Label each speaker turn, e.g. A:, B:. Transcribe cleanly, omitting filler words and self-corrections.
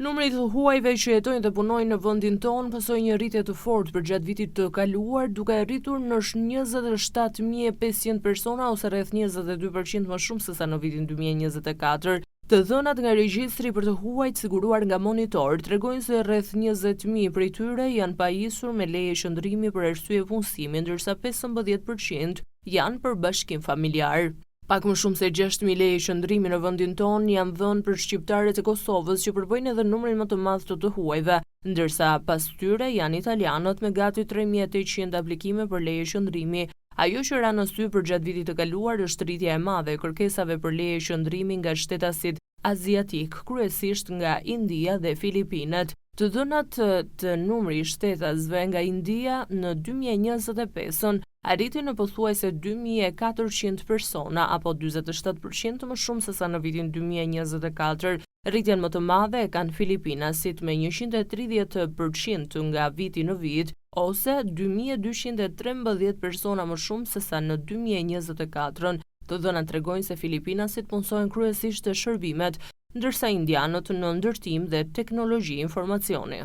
A: Numri i të huajve që jetojnë dhe punojnë në vendin tonë pësoi një rritje të fortë përgjatë vitit të kaluar, duke arritur në 27.500 persona ose rreth 22% më shumë sesa në vitin 2024. Të dhënat nga regjistri për të huajt siguruar nga Monitor tregojnë se rreth 20.000 prej tyre janë pajisur me leje qëndrimi për arsye punësimi, ndërsa 15% janë për bashkim familjar. Pak më shumë se 6.000 leje qëndrimi në vendin tonë janë dhënë për shqiptarët e Kosovës, që përbëjnë edhe numrin më të madh të të huajve, ndërsa pas tyre janë italianët me gati 3.800 aplikime për leje qëndrimi. Ajo që ra në sy përgjatë vitit të kaluar është rritja e madhe e kërkesave për leje qëndrimi nga shtetasit aziatik, kryesisht nga India dhe Filipinet. Të dhënat të numri i shtetasve nga India në 2025-ën arriti në pothuajse 2400 persona apo 47% më shumë sesa në vitin 2024. Rritjen më të madhe e kanë Filipinasit me 130% nga viti në vit ose 2213 persona më shumë sesa në 2024-ën. Të dhënat tregojnë se Filipinasit punësohen kryesisht te shërbimet, ndërsa indianët në ndërtim dhe teknologji informacioni.